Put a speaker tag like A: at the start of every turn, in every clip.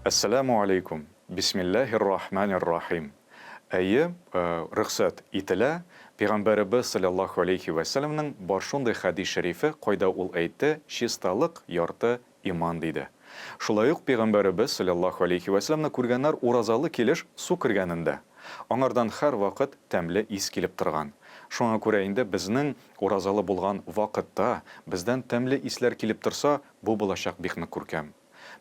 A: Әссәләмү алейкум! Бисмиллаһир рахманир рахим. Әйе, рөхсәт ителә. Пәйгамбәребез салләллаһу алейһи вә сәлләмнең бар шундый хәдис шәрифе, кайда ул әйтте, чисталык, ярты иман, диде. Шулай ук Пәйгамбәребез салләллаһу алейһи вә сәлләмне күргәннәр уразалы килеш су кергәнен дә. Аңардан һәрвакыт тәмле ис килеп торган. Шуңа күрә инде безнең уразалы булган вакытта бездән тәмле исләр килеп торса, бу булачак бик нык күркәм.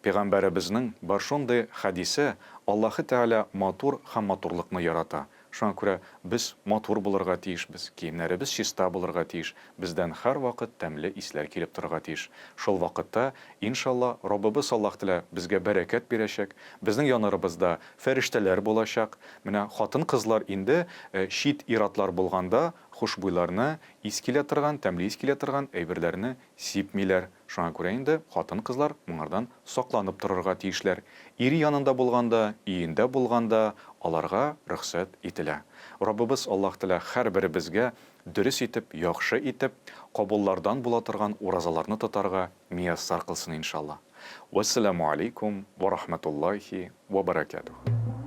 A: Пәйгамбәребезнең бар шундый хәдисе, Аллаһы Тәгалә матур һәм матурлыкны ярата. Шуңа күрә без матур булырга тиешбез, киемнәребез чиста булырга тиеш, бездән һәрвакыт тәмле исләр килеп торырга тиеш. Шул вакытта, иншалла, Раббыбыз Аллаһ Тәгалә безгә бәрәкәт бирәчәк, безнең янарыбызда фәрештәләр булачак. Менә хатын-кызлар инде чит ир-атлар булганда хушбуйларны, ис килә торган, тәмле ис килә торган әйберләрне сипмиләр. Шуңа күрә инде хатын-кызлар моңардан сакланып торырга тиешләр. Ире янында булганда, өендә булганда аларга рөхсәт ителә. Раббыбыз Аллаһ Тәгалә һәрберебезгә дөрес итеп, яхшы итеп, кабуллардан була торган уразаларны тотарга мияссар кылсын иншалла. Вәссәламү алейкум вә рахмәтуллаһи вә бәрәкәтүһ.